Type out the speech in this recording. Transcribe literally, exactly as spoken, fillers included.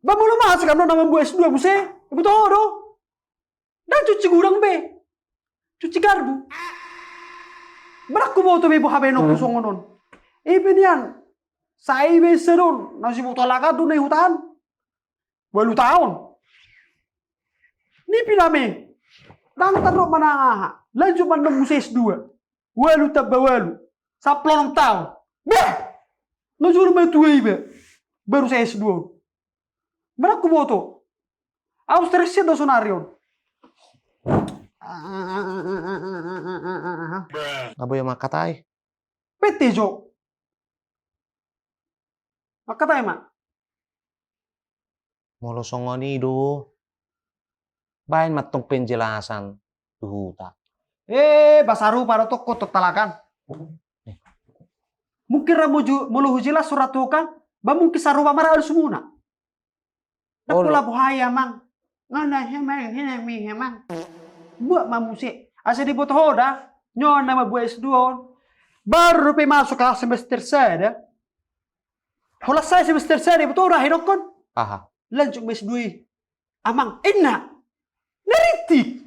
Ba molo masuk annon na mambuat S dua muse, iboto ho do. Ndang cuci gudang be. Cuci gardu. Ba ndang huboto be boha baenonku songon on. Ipe nian. Sai be sedon na siboto halakan do na i huta an. Ualu taon. Nipi nami. Ndang tarrok manang aha. Lanjut ma annon muse S dua. Ualu tamba ualu. Sampulu onom taon. Bah! Nga jolo matua iba. Baru sai S dua. Ba ndang huboto. Au stres do sonari on. Nga boi au mangkatai. Pete jo. Mangkatai ma. Molo songon i do. Baen ma tong penjelasan tu huta. Eh, ba sarupa do tong ho tu halakan. Mungkin ra molo hujelas ho ra tu halakan, ba mungkin sarupa ma ra alusmuna. Ndang pola boha i amang. Ngana hemang, hemang, hemang. Buat ma muse. Asa diboto ho da. Nyon nama buat S dua on. Baru dope masuk ka semester sada. Holan sai semester sada, iboto ho da hudok on. Aha. Lanjut ma S dua i. Amang, inna. Naritik.